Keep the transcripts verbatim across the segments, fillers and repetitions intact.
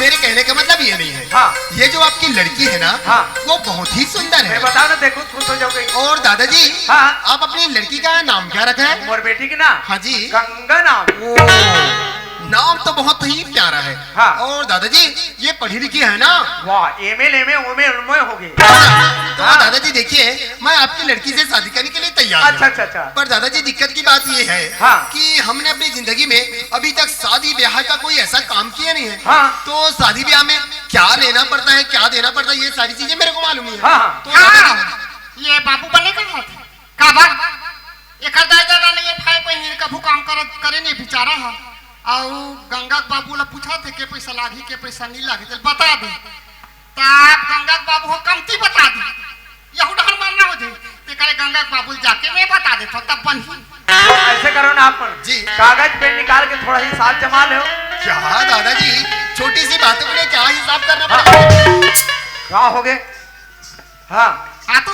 मेरे कहने का मतलब ये नहीं है। हाँ। ये जो आपकी लड़की है ना, हाँ। वो बहुत ही सुंदर है। मैं बता ना, देखो, खुश हो जाओगे। और दादाजी, हाँ। आप अपनी लड़की का नाम क्या रखा है? मोर बेटी के ना? हाँ जी। गंगा नाम। ओ, नाम तो बहुत ही प्यारा है। हाँ। और दादाजी, ये पढ़ी लिखी है ना? वाह, एम ए, एम ए, ओमे, ओमे हो गए। तो हाँ। दादाजी देखिए, मैं आपकी लड़की से शादी करने के लिए तैयार हूँ। अच्छा, अच्छा, अच्छा। पर दादाजी, दिक्कत की बात ये है हाँ। कि हमने अपनी जिंदगी में अभी तक शादी ब्याह का कोई ऐसा काम किया नहीं है। हाँ। तो शादी ब्याह में क्या लेना पड़ता है, क्या देना पड़ता है, ये सारी चीजें मेरे को मालूम नहीं है। हाँ, हाँ। तो हाँ, दादाजी, ये बाबू बने का हाथ है। का बा? एकर दाई ददा ले ये भाई बहिनी कभू काम करत करे नहीं बेचारा ह। अउ गंगा के बाबू ला पूछा थे के पैसा लागही, के पैसा नहीं लागे, चल बता दे। त आप गंगा के बाबू ह कमती बता दे, यहू डहर मारना हो जाए। ते करे गंगा के बाबू ल जाके मैं बता देता हूँ, तब बनही। तो ऐसे करो ना आप मन। जी। कागज पेन निकाल के थोड़ा हिसाब जमा लो। क्या दादाजी, छोटी सी बातों के लिए क्या हिसाब करना हाँ। पड़ता है? का हो गए? हाँ। हाँ तो,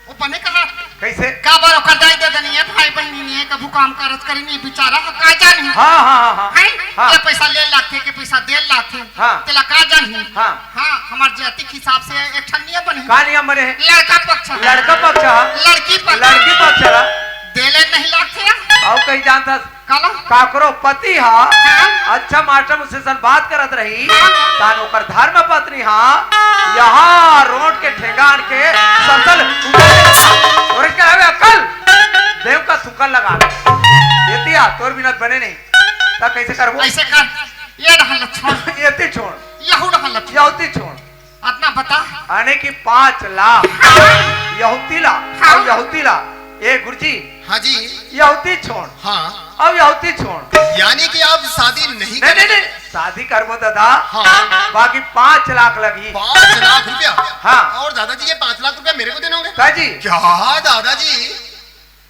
वो बने कहा। कैसे? का बार ओकर दाई ददा नहीं है, भाई बहिनी नहीं है, कभू काम करत करे नहीं बेचारा, ह का जानी? हाँ, हाँ, हाँ, हाँ। हैं? हाँ। ये पैसा ले लागथे, के पैसा दे लागथे। हाँ। तेला का जानी? हाँ। हाँ, हमार जाति के हिसाब से एक ठन नियम बने हे। का नियम बने हे? लड़का पक्ष ह। लड़का पक्ष ह। लड़की पक्ष ह। लड़की पक्ष ह। देले नहीं लागथे। अउ कहीं जानता काला? काकरो पति हा हाँ। अच्छा मास्टर मुझसे सन बात करत रही, हाँ। तान ओकर धर्म पत्नी हा यहाँ रोड के ठेंगा आन के ससल उतारे। तोरे के हवे अक्कल? देव का थुक्का लगा दे। ये तिया, तोर बिना बने नहीं। तब कैसे करबो? ऐसे कर, ये डहल छोड़। ये ती छोड़। यहू डहल छोड़। यहू ती छोड़। अतना बता। यानी कि पाँच लाख। हाँ। यहूती ला, हाँ। अब यहूती ला। ए गुरुजी। हाँ जी। यहूती छोड़। हाँ। अब यहूती छोड़। यानी कि आप शादी नहीं नहीं, नहीं, नहीं। शादी करबो दादा। हाँ। बाकी पाँच लाख लगही। पाँच लाख रुपया? हाँ। और दादाजी, ये पाँच लाख रुपया मेरे को देना होगा? दादाजी। क्या दादाजी?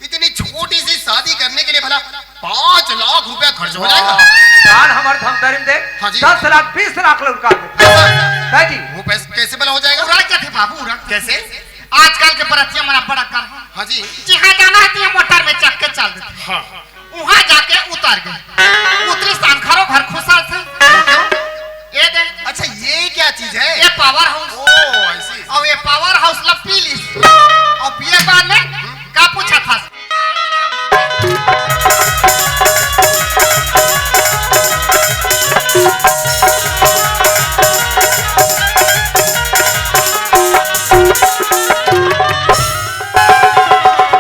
इतनी छोटी सी शादी करने के लिए भला पाँच लाख रुपया खर्च हो जाएगा? जान हमारे धमतरी में देख, हाँ जी। दस लाख, बीस लाख लौटा दे। ऐसा? दादाजी। वो पैसे कैसे भला हो जाएगा? उड़ा जाते बाबू, उड़ा। कैसे? आजकल के बरतिया मन बड़ा कर। हाँ जी। जहाँ जाना है, तिहाँ मोटर में चढ़ के चल देथे। हाँ। उहाँ जाके उतर गे। उतरी सान घरो घर खुशहाल थे। ये दे। अच्छा, ये क्या चीज है? ये पावर हाउस। ओ, I see। अउ ये पावर हाउस ला पी लिस। अउ पिए बाद में का पूछा था?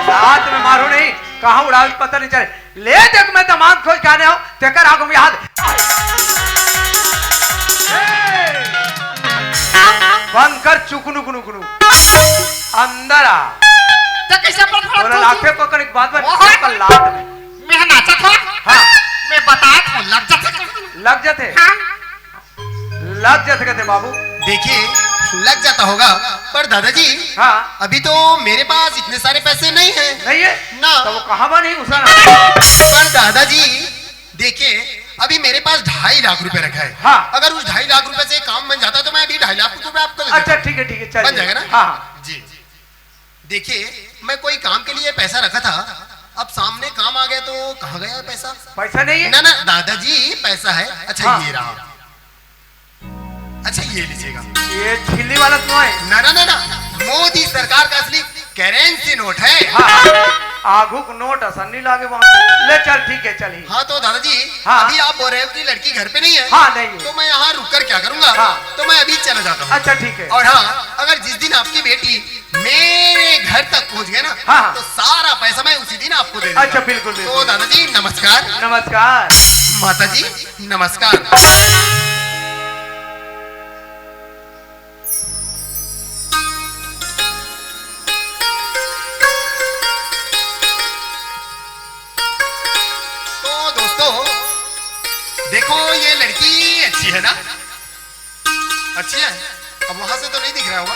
लात में मारो नहीं, कहाँ उड़ावे पता नहीं चले। ले देख, मैं दमांद खोज के आने हूँ, तेकर आगू में हाथ। बंद कर चुकनुक नुकनुक। अंदर आ। तो कैसे पर खड़ा तोरा तू? लाते पकड़ एक बात बन, ओहो। तेकर लात में। मैं नाचा था? हाँ। मैं बताया था, लग जाता था। लग जाते? हाँ। लग जाते कहते बाबू। देखिए, लग जाता होगा, पर दादाजी, हाँ। अभी तो मेरे पास इतने सारे पैसे नहीं हैं। नहीं है? ना। तो वो कहाँ बनी उसन? पर दादाजी, देखिए, अभी मेरे पास ढाई लाख रुपए रखा है। हाँ। अगर उस ढाई लाख रुपए से काम बन जाता तो मैं अभी ढाई लाख रुपए आपको दे देता। अच्छा, ठीक है, ठीक है, चलिए। बन जाएगा ना? हाँ, हाँ। जी। देखिए, मैं कोई काम के लिए पैसा रखा था, अब सामने काम आ गया तो कहाँ गया पैसा? पैसा नहीं है? ना, ना, दादाजी, पैसा है। अच्छा, हाँ। ये रहा। अच्छा, ये लीजिएगा। ये झिल्ली वाला तो है? ना, ना, ना, ना, मोदी सरकार का असली करेंसी नोट है। हाँ, हाँ। आगू को नोट असन नहीं लागे वहाँ। ले चल, ठीक है, चल ही। हाँ, तो दादाजी, हाँ। अभी आप बोल रहे हो कि लड़की घर पे नहीं है? हाँ, नहीं है। तो मैं यहाँ रुक कर क्या करूँगा? हाँ। तो मैं अभी चला जाता हूँ। अच्छा, ठीक है। और हाँ, अगर जिस दिन आपकी बेटी मेरे घर तक पहुँच गए ना, हाँ, हाँ। तो सारा पैसा मैं उसी दिन आपको दे दूंगा। अच्छा, बिल्कुल, बिल्कुल। तो दादाजी, नमस्कार। नमस्कार। माता जी, नमस्कार। तो दोस्तों, देखो, ये लड़की अच्छी है ना? अच्छी है? अब वहां से तो नहीं दिख रहा होगा।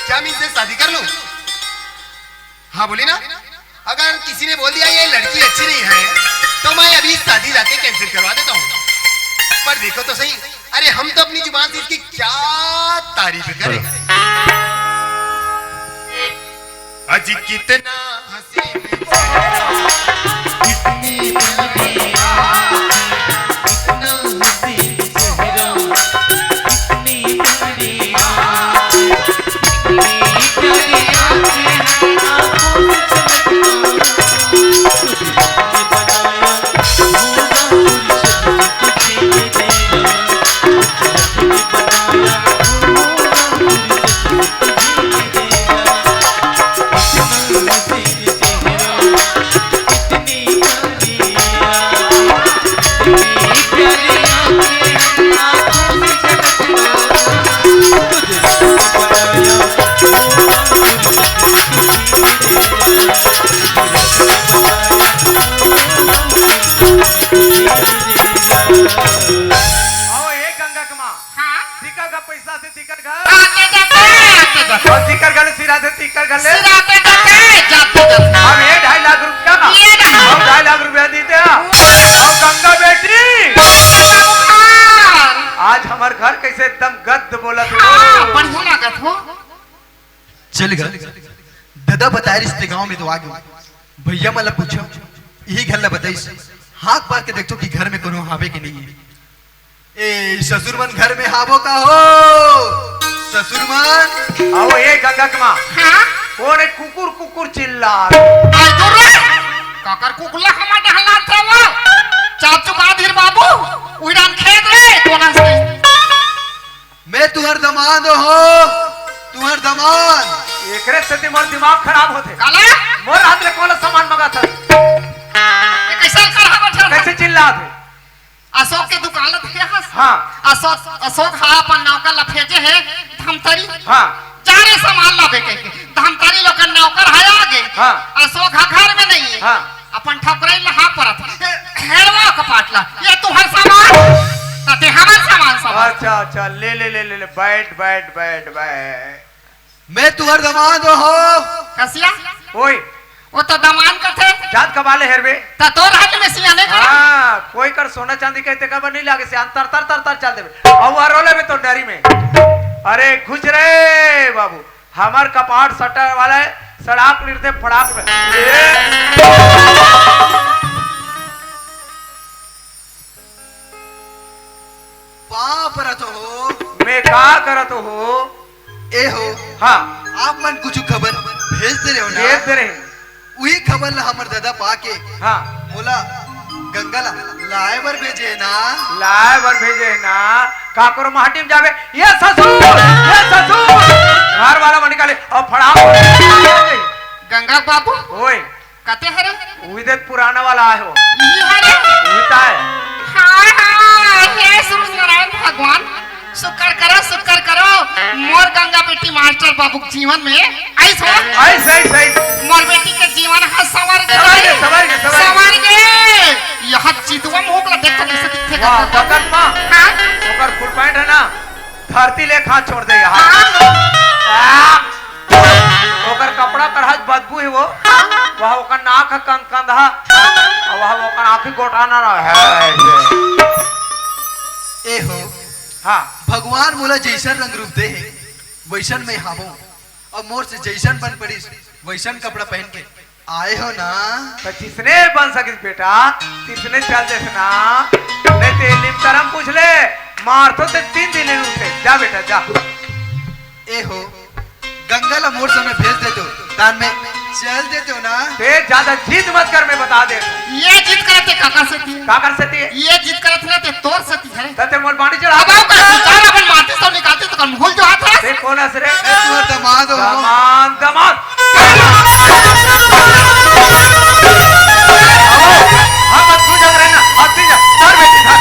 क्या मैं इनसे शादी कर लूं? हाँ, बोली ना। अगर किसी ने बोल दिया ये लड़की अच्छी नहीं है, तो मैं अभी शादी जाके कैंसिल करवा देता हूँ। पर देखो तो सही, अरे, हम तो अपनी जुबान से इसकी क्या तारीफ करें। आज कितना हसीन चेहरा, कितनी प्यारी आँखें, कितना हसीन चेहरा। अउ ए गंगा के माँ, हाँ? जिकर घर पैसा से तिकर घर। आते जाते, आते जाते। अउ जिकर घर ले सिरा से तिकर घर ले। सिराते जाते, जाते जाते। अब ये ढाई लाख रुपया। ये ढाई। अउ ढाई लाख रुपया दीते हैं। वाह। अउ गंगा बेटी। बाबू खान। आज हमर घर कइसे एकदम गद्द बोलत हे। हाँ, बढ़िया लागत हे। चल गा, ददा बताए रिहिस ते गांव में तो आ गे। भैया मन ला पूछों, इही घर ला बताइस। हाथ मार के देखथों कि घर में कोनो हावे कि नहीं हे। ए, ससुर मन घर में हावो का हो? ससुर मन? अउ ए गंगा के माँ। हाँ? कोन ए कुकुर कुकुर चिल्लात? आई दूर रे। काकर कुकुर ला हमर डहर लात हे वो? चाप चुप आधीर बाबू, उइरान खेत रे, कोन हंसते? मैं तुंहर दमांद हों, तुंहर दमांद। एकरे सेती मोर दिमाग खराब होथे। काला? मोर हाथ ले कोन ला सामान मंगाथस? ये कइसे कर हा बठल? कइसे चिल्लात हे? अशोक के दुकान ला देखे हस? हाँ। अशोक, अशोक हा अपन नौकर ला भेजे हे धमतरी। हाँ। जा रे सामान लाबे कहिके। धमतरी लोग के नौकर हा आगे। हाँ। अशोक हा घर में नहीं हे। हाँ। अपन ठकुराइन ला हाँ परत हे। हेड़वा कपाट ला, ये तुंहर सामान, त ते हमर सामान समझ। अच्छा, अच्छा, ले, ले, ले, ले, ले, बैठ, बैठ, बैठ, बैठ। मैं तुंहर दमांद हों। कसिया? ओए। वो तो दमांद कथे। जात कबाले हेरबे। त तोर हाथ में सियाने का। हाँ, कोई कर सोना चांदी कहिथे कब नहीं लागे, सियान तर, तर, तर, तर चल देबे। अउ वो रोले में तो डरी में। अरे, घुस रे बाबू। हमर कपाट सट्टा वाला हे, सड़ाक निरते फड़ाक में। ए! पाँव परत हों। मैं का करत हों? ए हो। हाँ। आप मन कुछु खबर भेज दे रहे हो ना? भेज दे रहे। उही खबर ला हमर ददा पाके हाँ। मोला गंगा ला लाए बर भेजे ना। लाए बर भेजे ना। काकरो माटी में जाबे, "ये ससुर, ये ससुर।" घर वाला मन निकाले, अउ फड़ाक। गंगा बाबू। ओए। कते हरे? उही दे पुराना वाला आए हो। इही हरे? उही ता हे। हाँ, हाँ, हे सूरज नारायण भगवान। शुक्र करो, शुक्र करो, मोर गंगा बेटी मास्टर बाबू के जीवन में आइस हो। आइस, आइस, आइस। मोर बेटी के जीवन ह संवर गे, संवर गे, भाई। संवर गे, संवर गे। संवर गे। यह चितवा मुंह ला देख तो कइसे दिखथे वाह, करके। गगन माँ। हाँ? ओकर full pant हे ना, धरती ले खा छोड़ दे यहाँ। हाँ। आ, ओकर कपड़ा कर हाथ बदबू हे वो। हाँ। वह ओकर नाक ह कंद-, कंदहा। अउ वह ओकर आँखी गोटाना ना हे। ए हो। हाँ। भगवान मोला जइसन रंग रूप दे हे, वइसन मैं हावों। अउ मोर से जइसन बन पड़िस, वइसन कपड़ा पहिन के आए हो ना? त जिसने बन सकिस बेटा, तिसने चल देस ना। नहीं ते लिमतरम पूछ ले, मारथों ते तीन दिन नहीं उठे। जा बेटा, जा। ए हो, गंगा ला मोर समय भेज देतेव, तान मैं चल देतेव ना। ते ज्यादा जिद मत कर, मैं बता दे। ये जिद करत हे काकर सेती। काकर सेती? ये जिद करत हे ना ते तोर सेती हरे। त ते मोर बांडी चढ़ा। अब आओ कर, अपन माटी से निकालते तो कम भूल जो हाथ है। ते कोन हस रे? ए, तुंहर दमांद हों। दमांद, दमांद। हाँ, बस तू जा रहे ना, अब तू जा, धर बेटी, धर।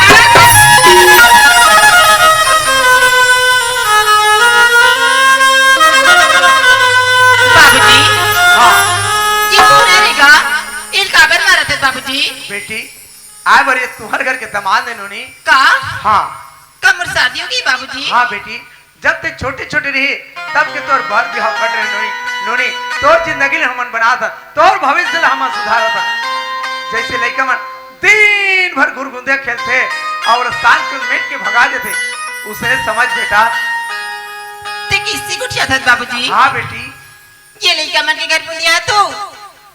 बाबूजी, हाँ। ये कोन हरे गा? इल काबर मारत हे बाबूजी? बेटी, आए बर ये तुंहर घर के दमांद हे नोनी। का? हाँ। का मोर शादी होगे बाबूजी? हाँ बेटी, जब ते छोटे-छोटे रहे, तब के तोर बर बिहाव कर रहे नोनी। नोनी, तोर जिंदगी ल हमन बनात हन, तोर भविष्य ल हमन सुधारत हन। जइसे लइका मन दिन भर गुरगुंदिया खेलथे अउ सांझ के मेट के भगा देथे, उसने समझ बेटा। ते किस्ती गोठियाथस बाबूजी? हाँ बेटी। ये लइका मन के घर बुंदिया तो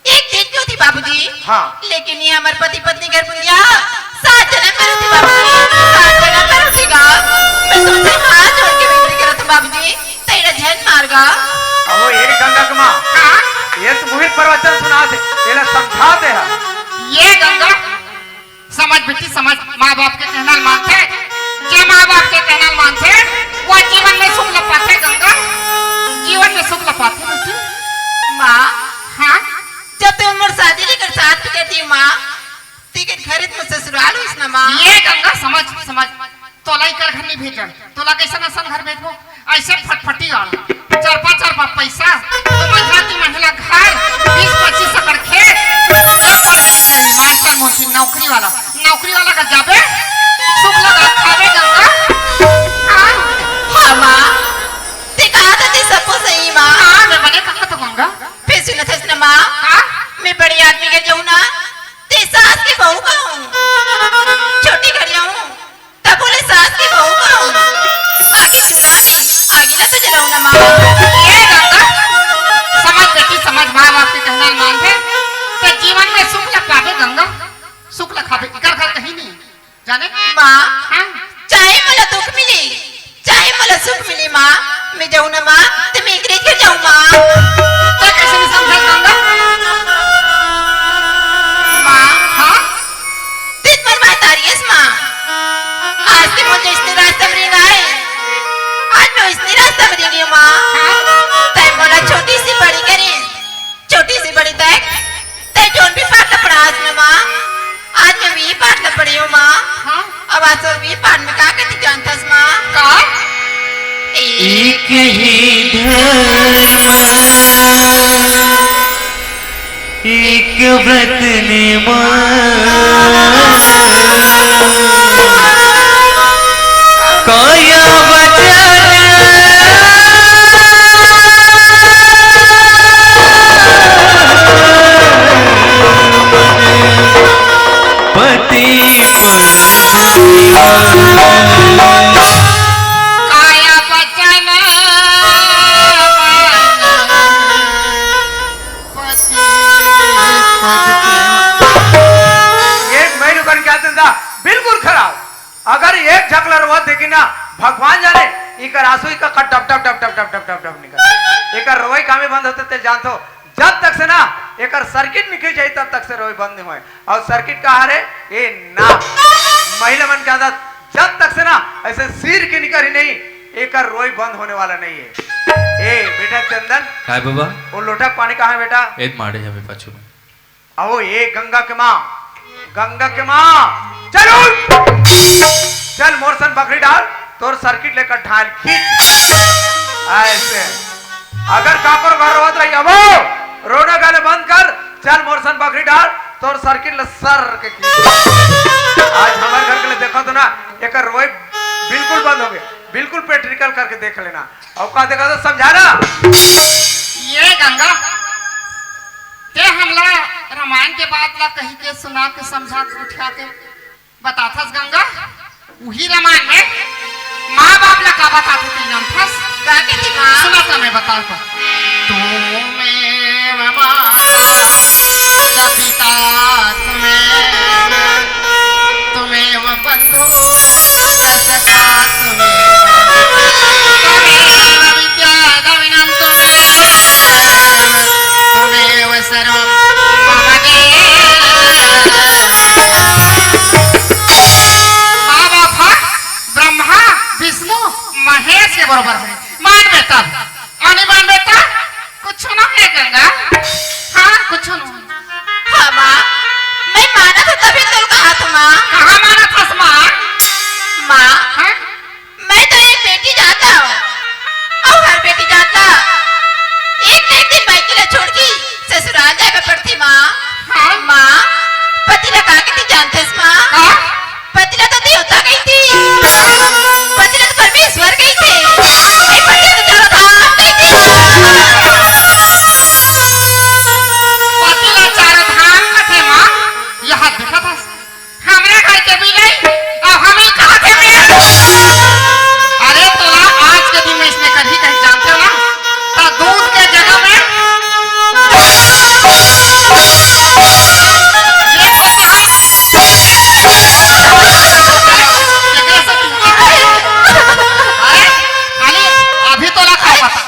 एक दिन के होथे बाबूजी। हाँ। लेकिन ये हमर पति पत्नी घर बुंदिया सात जनम बर होथे बाबूजी, सात जनम बर होथे गा। मैं तुमसे हाथ जोड़ के विनती करत हूँ बाबूजी, तेरा झन मार गा। अहो, ए गंगा के माँ, हाँ? ये तो मुहिर प्रवचन सुनाथे, एला समझा दे हा। ये गंगा समझ बेटी, समझ, माँ बाप के कहना ल मानथे, जे माँ बाप के कहना ल मानथे, वो जीवन में सुख ल पाथे गंगा, जीवन में सुख ल पाथे बेटी। माँ, हाँ? जब ते मोर शादी लेकर साथ भी करती माँ, तेकर घर तो ससुराल होइस ना माँ। ये गंगा समझ, समझ, तोला इकर घर नहीं भेजन, तोला कइसन असन घर भेजबो? अइसे फटफटी वाला, चरपा चरपा पइसा, दू मंजिला तीन मंजिला घर, बीस पच्चीस एकड़ खेत, मास्टर मोती नौकरी वाला, नौकरी वाला का अब इकर घर कहीं नहीं जाने। माँ, हाँ? चाहे मोला दुख मिली, चाहे मोला सुख मिली माँ, मैं जाऊँ ना माँ, तो मैं एकरे घर जाऊँ माँ। तो कैसे नहीं समझा गंगा? माँ, हाँ? तें मोर महतारी हस माँ। आज तें मोर जइसने रास्ता में रेंगे, आज मैं वइसने रास्ता में रेंगे माँ। हाँ? तें मोला छोटी से बड़ी करे, छोटी से बड़ी तक तें जोन भी पाठ ल पढ़ास न माँ, आज मैं वही पाठ ल पढ़ी हूँ माँ। हाँ? अब आज तो वही पाठ में का कथे जानथस माँ? का? एक ही धर्म, एक व्रत निमान, काया वचन पति। काया वचन पति। एक महीनों का क्या धंधा, बिल्कुल खराब। अगर एक झकला रोवत देखी ना, भगवान जाने, इकर आंसू इका का डब डब डब डब डब डब डब डब निकल। इकर रोई कामे बंद होथे, तें जानथो, जब तक से ना एकर सर्किट निकल जाई, तब तक से रोई बंद नहीं होए। और सर्किट का हरे? ए ना, महिला मन के आदत, जब तक से ना ऐसे सिर के निकर ही नहीं, एकर रोई बंद होने वाला नहीं है। ए बेटा चंदन, काय बाबा? वो लोटा के पानी कहाँ है बेटा? एद माड़े हवे पाछू में। अहो, ए गंगा के माँ, गंगा के माँ, चल उठ! चल मोर सन बखरी डाल, तोर सर्किट लेकर ढाल खींच। ऐसे। अगर काकर घर रोवत रही, अबो, रोना गाना बंद कर, चल मोर सन बखरी डाल, तोर सर्किट ल सर के खींच। आज हमर घर के लिए देखो तो ना, एकर रोई बिल्कुल बंद हो गए, बिल्कुल पेट निकल करके देख लेना। और का देखा तो समझा ना। ये गंगा, तें हमला रामायण के बात ला कही के, सुना के, समझा के, उठा के बताथस गंगा। उही रामायण में माँ बाप ला का बताथे तें जानथस? का कथे माँ? सुना त मैं बताथों। त्वमेव माता च पिता त्वमेव, त्वमेव बंधु च सखा त्वमेव, त्वमेव विद्या द्रविणं त्वमेव, त्वमेव सर्वं मम देव। माँ बाप हा ब्रह्मा, विष्णु, महेश के बरोबर हे। मानबे तब, अउ नहीं मानबे तब कुछ ना हे गंगा। हाँ, कुछ ना। हाँ माँ, मैं मानत हूँ तभी तो कहत हूँ माँ। कहाँ मानत हस माँ? माँ, हाँ? मैं तो एक बेटी जात हूँ, अउ हर बेटी जात ला एक न एक दिन मायके ला छोड़ के ससुराल जाए बर पड़थे माँ। हाँ? माँ, पति ला का कथे जानथस माँ? हाँ? पति ला तो देवता कहिथे, पति ला तो परमेश्वर कहिथे, ए पति ला तो चारों धाम कहिथे। पति ला चारों धाम कथे माँ, यहाँ देखत हस। हमरे घर के बिलाई, अब हमें कहाँ के बिलाई? अरे तोला आज के दिन में इसने कभी कहीं जानते हो ना, तो दूध के जगह में ये होता है। अरे, एकरा से तू, अरे, खाली अभी तोला का पता।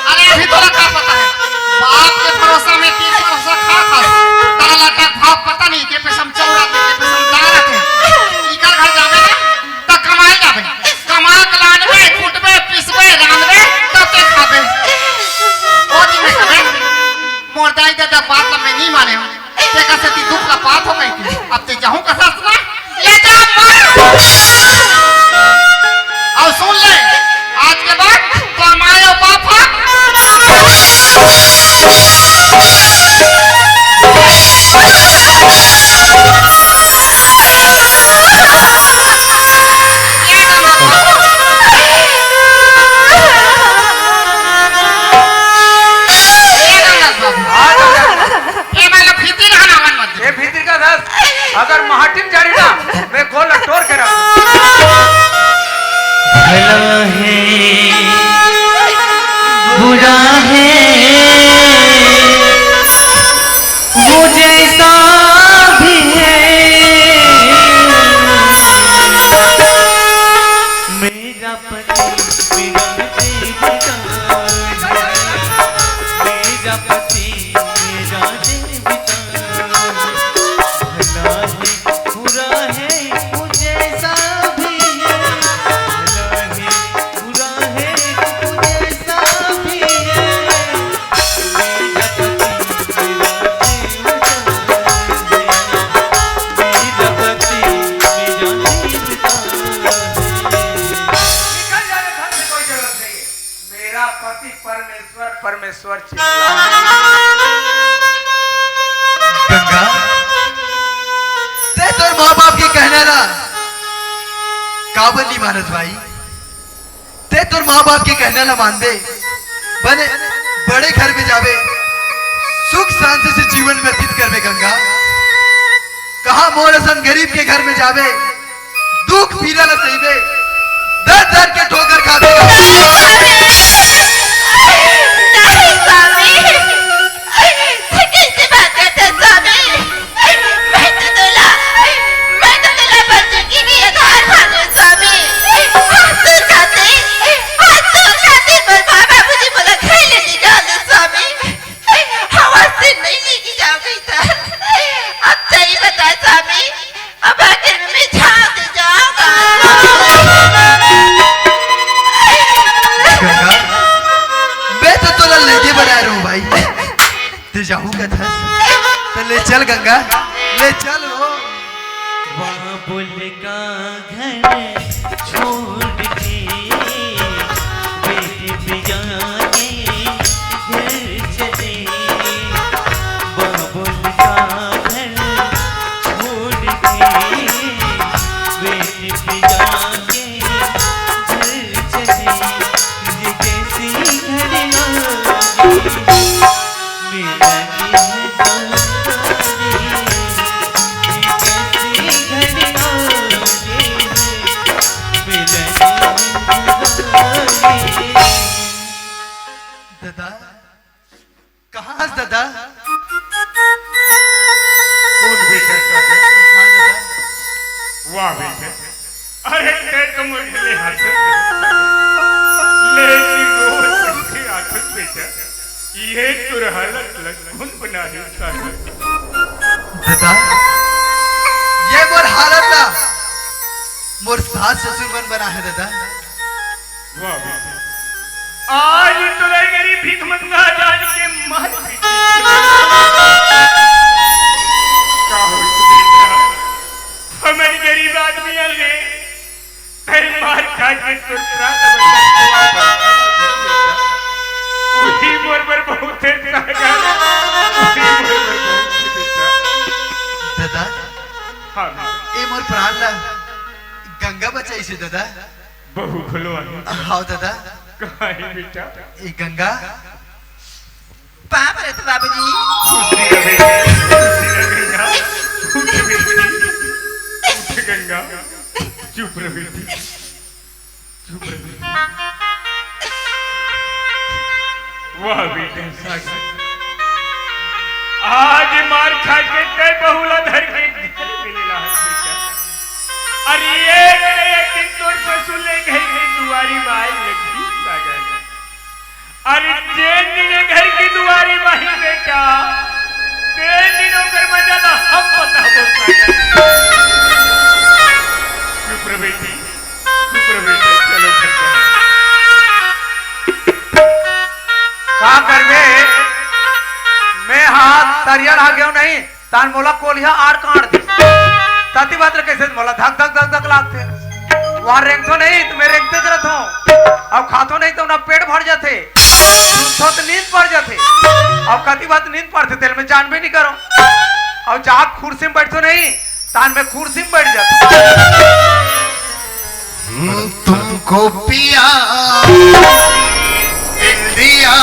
अरे अभी तोला का पता है, बाप के भरोसा में तीन भरोसा खात हस, तोला लटक भाव पता नहीं के पैसा में चौरा थे, के पैसा में दारा थे। इकर घर जाबे ना, त कमाए जाबे, कमा के लानबे, कूटबे, पीसबे, रांधबे, तब ते खाबे। ओ दिन में कबे, मोर दाई ददा बात ला मैं नहीं माने हूँ। तेकर सेती दुख ला पात हो कहिके। अब ते जाहूं कस ना? ले जा मर। अउ सुन ले, आज के बाद तोर माय अउ बाप ह। ए, मतलब भीतर रहना मन मत। ए भीतर का दस, अगर माटी में जारी ना, मैं गोल टोर के रखूं। जैसा भी है मेरा पति, मेरा देवता, मेरा पति, मेरा देवता, भला है, बुरा है, वो जैसा भी है, भला है, बुरा है, वो जैसा भी है। निकल जा रे, घर से कोई जरूरत नहीं है। मेरा पति परमेश्वर, परमेश्वर चिल्ला। गंगा, ते तोर माँ बाप के कहना ला काबर नहीं मानत भाई? ते तोर माँ बाप के कहना ला मानबे, बने बड़े घर में जाबे, सुख शांति से जीवन व्यतीत करबे गंगा। कहाँ मोर असन गरीब के घर में जाबे, दुख पीरा ला सहिबे, दर दर के ठोकर खाबे। नहीं स्वामी, कैसे बात करते स्वामी? मैं तो तोला, मैं तो तोला बच्चों की भी आधार मानू स्वामी। आज तो खाते, आज तो खाते पर बाबा मुझे बोला खाई लेने जाओ स्वामी। हवा से नहीं लेके जाओ गई था। अब सही बता स्वामी, अब आखिर में झांक जाओगा। गंगा, मैं तो तोला लेके बनाए रहूं भाई। ते जाहू कथस, तो ले चल गंगा, ले चल वो। वहाँ बोल का घर छोड़ के बेटी पिया के घर चले। वहाँ बोल का घर छोड़ के बेटी पिया के घर चले। ये कैसी घड़ी आ गई? दादा, कहाँ हस दादा? कौन बेटा सागर? हाँ दादा। वाह बेटा, अरे, तैं तो मोर ले हाथ, लेकिन रोज उनके आंसू बेटा, ये तोर हालत ला कोन बनाही सागर? दादा, ये मोर हालत ला मोर सास ससुर मन बनाहे दादा। वाह बेटा, आज तोला गरीब भीख मंगा जान के मार पीटी। का होई बेटा, हमन गरीब आदमी हन रे, तैं मार खा के तोर प्राण बचा के वापस आ गे बेटा। उही मोर बर बहुत हे सागर, उही मोर बर बहुत हे बेटा। दादा, हाँ बेटा। ए मोर प्राण ला गंगा बचाइस हे दादा। बहू घलो आही। हाँ दादा। कहाँ हे बेटा? ए गंगा। पाँव परत बाबूजी। खुश रह बेटी, खुश रह गंगा, उठ बेटी, उठ गंगा, चुप रह बेटी, चुप रह बेटी। वाह बेटा सागर, आज मार खा के तैं बहू ला धर के घर में ले ला है बेटा। अरे एक न एक दिन तोर ससुर ले घर के दुआरी में आए लगही सागर। अरे जेन दिन घर की दुआरी में आही बेटा, तेन दिन ओकर मजा ला हम बताबो सागर। चुप रह बेटी, चुप रह बेटी, चलो घर चलो। का करबे, मैं हा तरिया ला गेंव नहीं, तान मोला कोलिहा आड़ काड़ दिस। तति भर ले कइसे मोला धक धक धक धक लागथे। वहाँ रेंगथों नहीं त मैं रेंगतेच रथों। अउ खाथों नहीं त ओमा पेट भर जाथे। सुतथों त नींद पर जाथे। अउ कति भर नींद परथे तेला मैं जानबे नइ करों। अउ जहाँ खुर्सी में बइठथों नहीं, तान मैं खुर्सी में बइठ जाथों। तुमको पिया इंडिया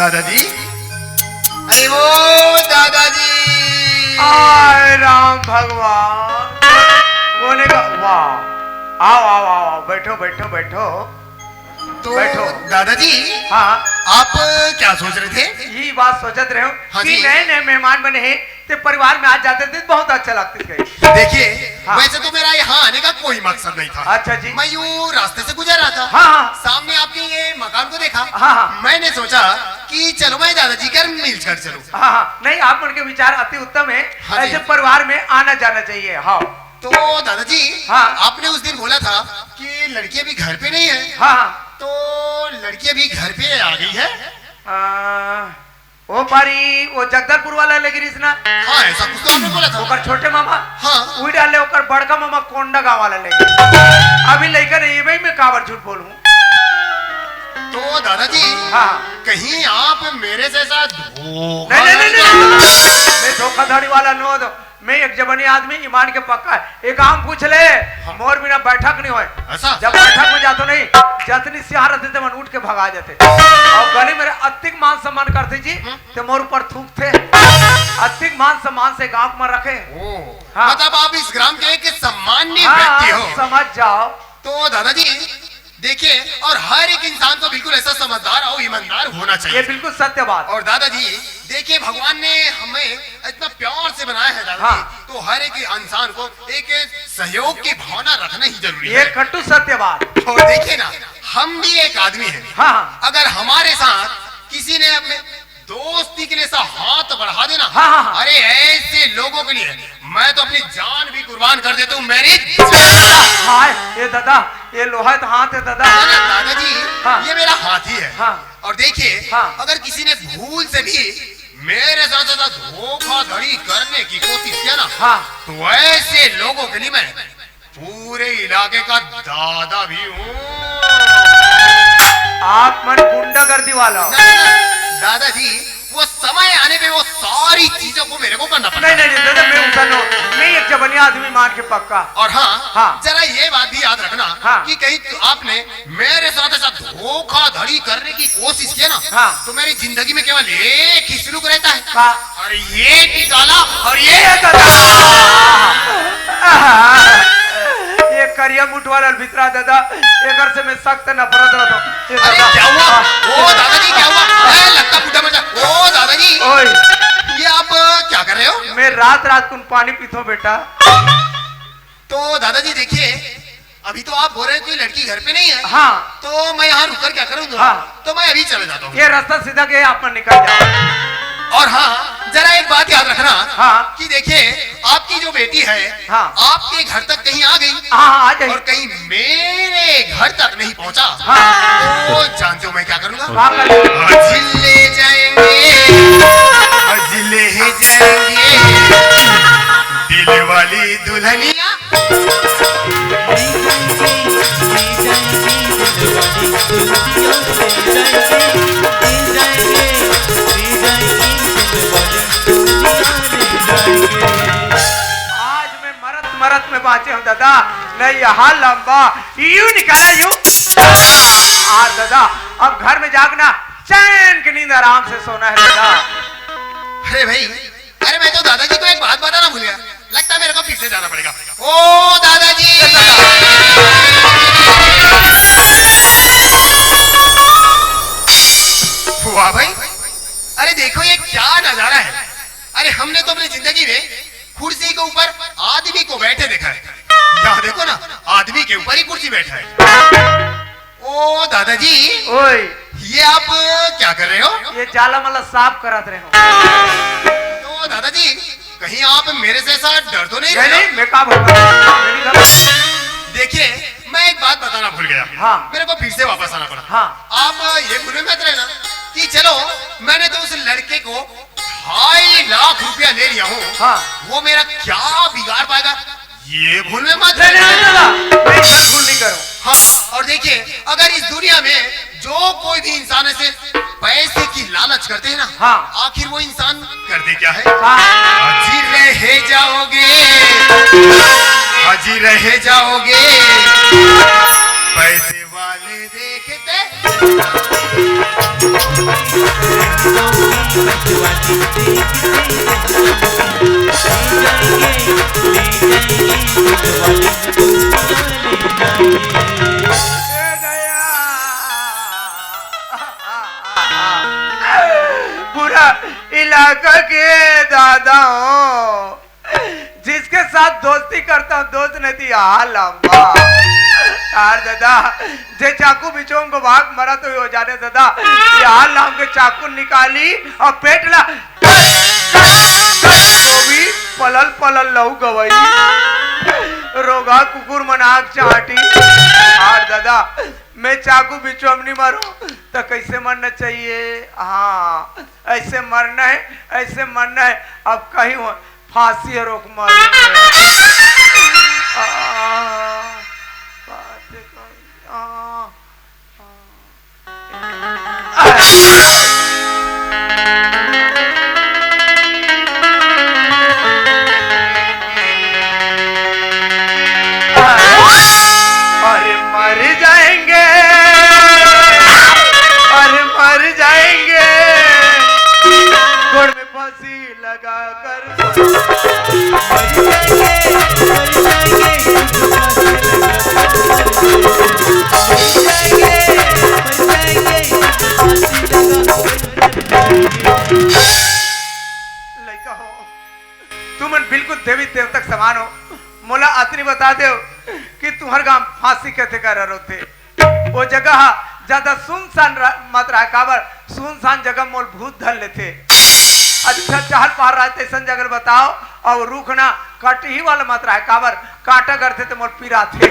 दादाजी, अरे वो दादाजी। आय राम भगवान, कोने का? वाह, आओ, आओ, आओ, आओ, बैठो, बैठो, बैठो। तो बैठो। दादाजी, हाँ। आप क्या सोच रहे थे? यही बात सोचत रहे हो हाँ कि जी। नए नए मेहमान बने हैं, ते परिवार में आ जाते थे, बहुत अच्छा लगता है। देखिए, हाँ। वैसे तो मेरा यहाँ आने का कोई मकसद नहीं था। अच्छा जी। मैं यूं रास्ते से गुजर रहा था। हाँ, हाँ। सामने आपके ये मकान को देखा। हाँ, हाँ। मैंने सोचा कि चलो मैं दादाजी के घर मिल कर चलूं। हाँ, हाँ। नहीं, आप मन के विचार अति उत्तम है। हाँ जी। ऐसे परिवार में आना जाना चाहिए। हाँ। तो दादाजी, हाँ। आपने उस दिन बोला था कि लड़की अभी घर पे नहीं है। हाँ, हाँ। तो लड़की अभी घर पे आ गई है? आ, ओ पारी, ओ जगदलपुर वाला लेगे रिहिस ना। हाँ, ऐसा कुछ तो आपने बोला था। ओकर छोटे मामा, हाँ। उही डाले, ओकर बड़का मामा कोंडागांव वाला लेगे। अभी लइका नहीं है भाई, मैं काबर झूठ बोलूं। तो दादाजी, हाँ। कहीं आप मेरे जैसा धोखा नहीं, नहीं, नहीं, नहीं, नहीं। मैं धोखाधड़ी वाला नो दो। मैं एक जबनी आदमी, ईमान के पक्का है। एक काम पूछ ले, हाँ। मोर बिना बैठक नहीं होय। ऐसा? जब बैठक में जातो नहीं, जतनी सियार रहते थे, मन उठ के भगा जाते। और गली में अतिक मान सम्मान करते जी, हम्म। ते मोर ऊपर थूकते। अतिक मान सम्मान से गांव में रखे। ओ, हाँ। मतलब आप इस ग्राम के एक सम्माननीय हाँ, व्यक्ति हो। समझ जाओ। तो दादाजी, देखिए, और हर एक इंसान को बिल्कुल ऐसा समझदार और ईमानदार होना चाहिए। ये बिल्कुल सत्य बात। और दादाजी, देखिए, भगवान ने हमें इतना प्यार से बनाया है दादाजी, हाँ। तो हर एक इंसान को एक सहयोग की भावना रखना ही जरूरी ये है। कट्टू सत्य बात। और देखिए ना, हम भी एक आदमी हैं। हाँ, हाँ। अगर हमारे साथ किसी ने अपने दोस्ती के लिए ऐसा हाथ बढ़ा देना, हाँ, हाँ, हाँ। अरे, ऐसे लोगों के लिए मैं तो अपनी जान भी कुर्बान कर देता हूँ। मेरी हाय, ये दादा, ये लोहा तो हाथ है दादा। ना, ना, दादाजी, हाँ। ये मेरा हाथी है। हाँ। और देखिए, हाँ। अगर किसी ने भूल से भी मेरे साथ ऐसा धोखाधड़ी करने की कोशिश किया ना, हाँ। तो ऐसे लोगों के लिए मैं पूरे इलाके का दादा भी हूँ। आप मन गुंडागर्दी वाला हो। नहीं, नहीं, नहीं, दादाजी, वो समय आने पे वो सारी चीजों को मेरे को करना पड़ेगा। नहीं, नहीं, नहीं, दादा, मैं उतना नो, मैं एक जबनिया आदमी मान के पक्का। और हाँ, हाँ। जरा ये बात भी याद रखना हाँ। कि कहीं तो आपने मेरे साथ ऐसा धोखाधड़ी करने की कोशिश किया ना, हाँ। तो मेरी जिंदगी में केवल एक ही सुलूक रहता है। का? और ये निकाला और ये ये दादा। ये करिया मुठ वाला भितरा दादा, एकर से मैं सख्त नफरत रखता हूँ। ये अरे दादा। क्या हुआ? ओ दादाजी, क्या हुआ? ए, लगता बूढ़ा मर जा। ओ दादाजी, ओए। ये आप क्या कर रहे हो? मैं रात रात को पानी पीता हूँ बेटा। तो दादाजी देखिए, अभी तो आप बोल रहे हो कि लड़की घर पे नहीं है। हाँ। तो मैं यहाँ रुक कर क्या करूँगा? हाँ। तो मैं अभी चला जाता हूँ। ये रास्ता सीधा गया, आप मन निकल जाओ। और हाँ, जरा एक बात याद रखना हाँ। कि देखिए, आपकी जो बेटी है, हाँ। आपके घर तक कहीं आ गई हाँ, हाँ, आ जाइए। और कहीं मेरे घर तक नहीं पहुँचा, हाँ। तो जानते हो मैं क्या करूँगा? हाँ, कर लो। आज ले जाएंगे, आज ले जाएंगे दिल वाली दुल्हनिया। आज मैं मरत मरत में बाँचे हूँ दादा, नहीं यहाँ लंबा यूं निकला यूं। आज दादा, अब घर में जागना, चैन की नींद आराम से सोना है दादा। अरे भाई, अरे मैं तो दादाजी को एक बात बताना भूल गया, लगता है मेरे को फिर से जाना पड़ेगा। ओ दादाजी। वाह भाई, अरे देखो ये क्या नजारा है। अरे हमने तो अपनी जिंदगी में कुर्सी के ऊपर आदमी को बैठे देखा है, यहाँ देखो ना, आदमी के ऊपर ही कुर्सी बैठा है। ओ दादाजी, ओए। ये आप क्या कर रहे हो? ये जाला मला साफ करत रहे हो। तो दादाजी, कहीं आप मेरे जैसा डर तो नहीं नहीं, रहे हो? नहीं, मैं क्या बोलता हूँ? मेरी गलती। देखिए, मैं एक बात बताना भूल गया। हाँ। मेरे को फिर से वापस आना पड़ा। हाँ। आप ये भूल में मत रहना कि चलो, मैंने तो उस लड़के को ढाई लाख रुपया ले लिया हूँ, हाँ। वो मेरा क्या बिगाड़ पाएगा? ये भूल में मत नहीं, नहीं, रहना। नहीं, दादा, मैं ये भूल नहीं करूँ। हाँ, और देखिए, अगर इस दुनिया में जो कोई भी इंसान ऐसे पैसे की लालच करते हैं ना, हाँ। आखिर वो इंसान करते क्या है? हाँ। हाजिर रह जाओगे, हाजिर रह जाओगे, पैसे वाले देखते। मतवाली देखते हैं, ले जाएंगे, ले जाएंगे, मतवाली को दुनिया ले जाएंगे। पूरा इलाका के दादा हो, जिसके साथ दोस्ती करता हूँ, दोस्त नहीं थी, हाल लंबा। यार दादा, जे चाकू बिचों को भाग मरा तो यो जाने दादा, ये हाल नाम के चाकू निकाली और पेट ला तो भी पलल पलल लहू गवई। रोगा कुकुर मन आग चाटी। यार दादा, मैं चाकू बिचों में नहीं मरूं तो कैसे मरना चाहिए? हाँ, ऐसे मरना है, ऐसे मरना है। अब कहीं हो, फांसी है, रोक मारो। आ, बात कर, आ, आ। अरे मर जाएंगे, अरे मर जाएंगे, गोड़ में फांसी लगा कर। लइका हो, तुमन बिल्कुल देवी देवता के समान हो। मोला अतनी बता देव कि तुम्हर गांव फांसी कथे कर रोथे। वो जगह ह ज्यादा सुनसान रह-, मत रहा, काबर सुनसान जगह मोल भूत धर लेथे। अच्छा, चहल पहल रहा, तैसन जगह बताओ, और रुख ना कटही वाला मत रहा, काबर कांटा गरथे तो मोल पिराथे।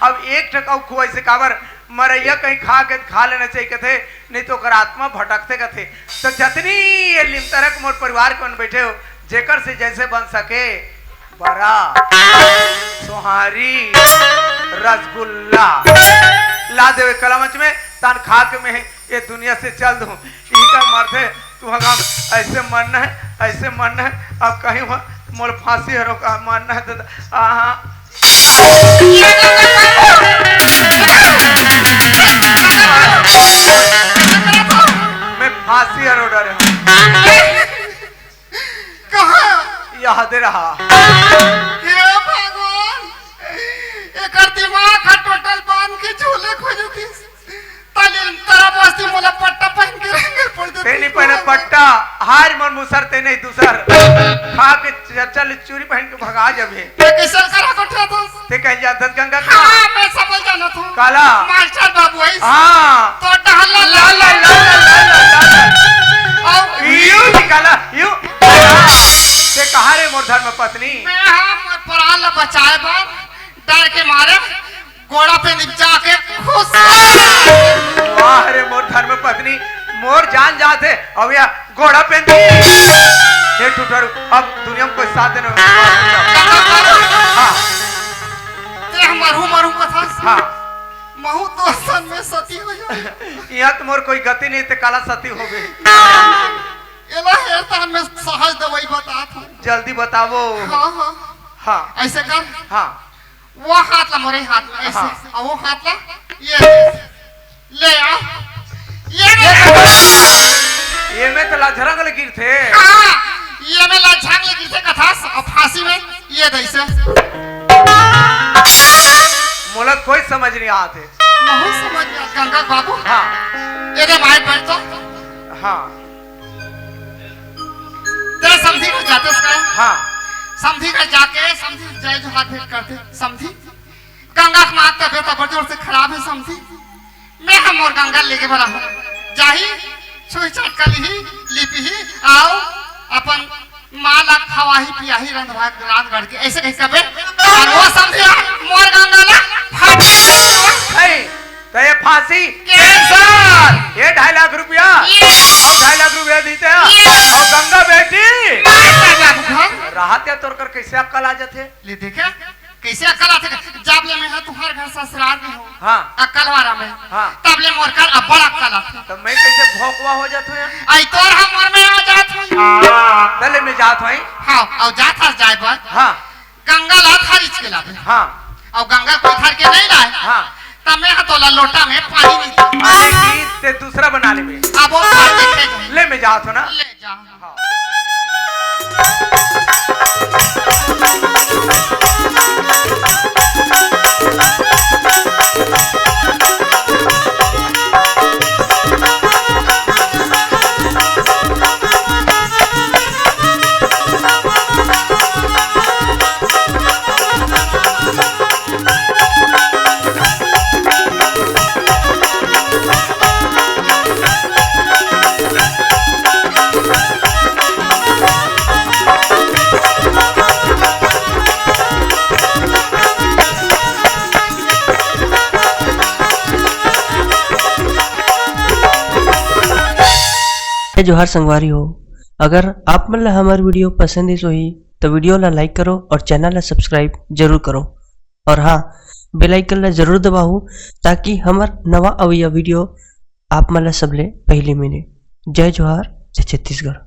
अब एक ठक अउ खुआई से काबर मरैया कहीं खा के खा लेना चाहिए कथे, नहीं तो ओकर आत्मा भटकते कथे। तो जतनी ये लिमतरक मोर परिवार के मन बैठे हो, जेकर से जैसे बन सके, बरा, सोहारी, रसगुल्ला ला देवे कलामंच में, तान खा के मैं ये दुनिया से चल दूं। इनका मरथे, तू हगाम ऐसे मरना है, ऐसे मरना है। अब कहीं हुआ मोर फांसी हरो का मरना है तो, आहा। मैं फांसी हरो डरे हूँ। कहाँ? याद रहा। हे भगवान, एकर दिमाग ह टोटल बांध के झूले खोजतिस। तले तरा बस्ती मोला पट्टा पहन के रहेंगे पड़ जाती। ते नहीं पहने पट्टा, हार मन मुसर ते नहीं दूसर। खा के चर्चा ले चूरी पहन के भगा जबे। ते कैसे करा को ठा था? ते कहीं जात हस गंगा का? हाँ, मैं समझ जाना था। काला? मास्टर बाबू है। हाँ। तो डहला ला, ला, ला, ला। और यू निकाला, यू। ते कहाँ रे मोर धर्म पत्नी? मैं हाँ, मोर प्राण ला बचाए बर डर के मारे गोड़ा पे निपचा के खुश। वाह रे मोर धर्म पत्नी, मोर जान जात हे, अब या गोड़ा पेंदी। हे ठुठरू, अब दुनिया में कोई साथ देने वाला नहीं। हाँ। ते हम मरहू मरहू कथस। हाँ। महू तो सन में सती हो जा। यहाँ तो मोर कोई गति नहीं, ते काला सती हो गई। एला हेर त हमें सहज दवाई बतात हूँ। जल्दी बतावो। हाँ, हाँ। हाँ। ऐसे कर। हाँ। वो हाथ ला मोरे हाथ में ऐसे, हाँ। और वो हाथ ला ये दे। ले आ। ये ये दे। ये में तो लाझरंग ले गिरथे। हाँ, ये में लाझरंग ले गिरथे कथस, और फांसी में ये दे से। मोला कोई समझ नहीं आते। बहुत समझ गया गंगा बाबू। हाँ। ये दे माय बैठ तो। हाँ। ते समधी घर जाते उसका? हाँ। समधी घर जाके समधी जय जोहार भेंट करते। समधी, गंगा के माँ के तबीयत बड़ जोर से खराब है समधी। मैं हम और गंगा लेके बड़ा हूँ। जाही, छुई चाट कर लीही, लिपही, आओ, अपन माँ ला खवाही, पियाही, रंधवा, रांध गढ़ के, ऐसे कहीं कबे। और वो समधी मोर गंगा ला फाट। है। तो ये फांसी कैंसर। कैंसर। ये ढाई लाख रुपया। ये। और ढाई लाख रुपया देते हैं। ये। और गंगा बेटी। मार कर बाबू घर। राहत या तोर कर कैसे अक्कल आ जाते? ले देखे, कैसे अक्कल आथे? जब ले मैं हा तुहार घर ससुराल में हूँ। हाँ। अक्कल वाला में। हाँ। तब ले मोर कर अब्बड़ अक्कल आथे। तो मैं कैसे भोकवा हो जात हूँ यार? आई तोर हम मोर में आ जात हूँ। तले मैं जात हूँ। हाँ, और जात हस जाए बर। हाँ। गंगा ला थारी के लाबे। हाँ। और गंगा को थार के नहीं लाए। हाँ। तब मैं हा तोला लोटा में पानी नहीं दे। अरे की ते दूसरा बना ले बे। अब वो थार देखे जाए। ले जात हो ना? ले जा। हाँ। जय जोहार संगवारी हो, अगर आप मन ला हमर video पसंद आइस होही, तो video ला like करो और channel ला subscribe जरूर करो। और हाँ, bell icon ला जरूर दबाओ, ताकि हमर नवा अवइया video आप मन ला सबले पहली मिले। जय जोहार, जय छत्तीसगढ़।